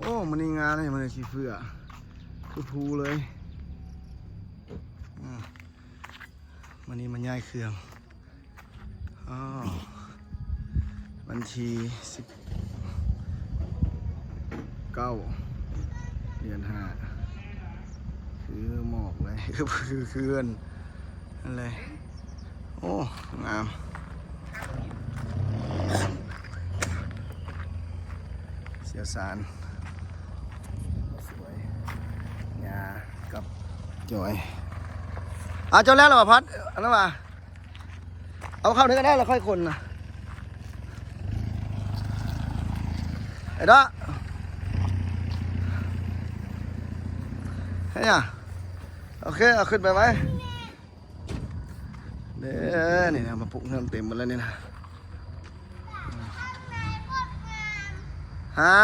ອ້ ມື້ນີ້ງານນີ້ ມື້ນີ້ຂີ້ເຝື້ອຄືພູເລີຍ. ອືມ ມື້ນີ້ມາຍ້າຍເຄື່ອງ. ອໍ ວັນທີສິບເກົ້າ ເດືອນຫ້າ ຄືໝອກເລີຍ ຄື ຄືເຮືອນນັ້ນເລີຍ. ໂອ້ ງາມ ຊຽວຊານ ສວຍ ຫຍ້າກັບຈອຍ. ອ້າວ ເຈົ້າແລ້ວລະຫວາ ພັດ ອັນນັ້ນຫວາ? ເອົາເຂົ້ານີ້ກໍໄດ້ ແລ້ວຄ່ອຍຂົນນະ ໄອ້ດອກ. ເຮັດຫຍັງ? ໂອເຄ ເອົາຂຶ້ນໄປໄວ້. ເດ້ ນີ້ນະ ມາປຸກເຮືອນເຕັມໝົດແລ້ວນີ້ນະ. ຫາ?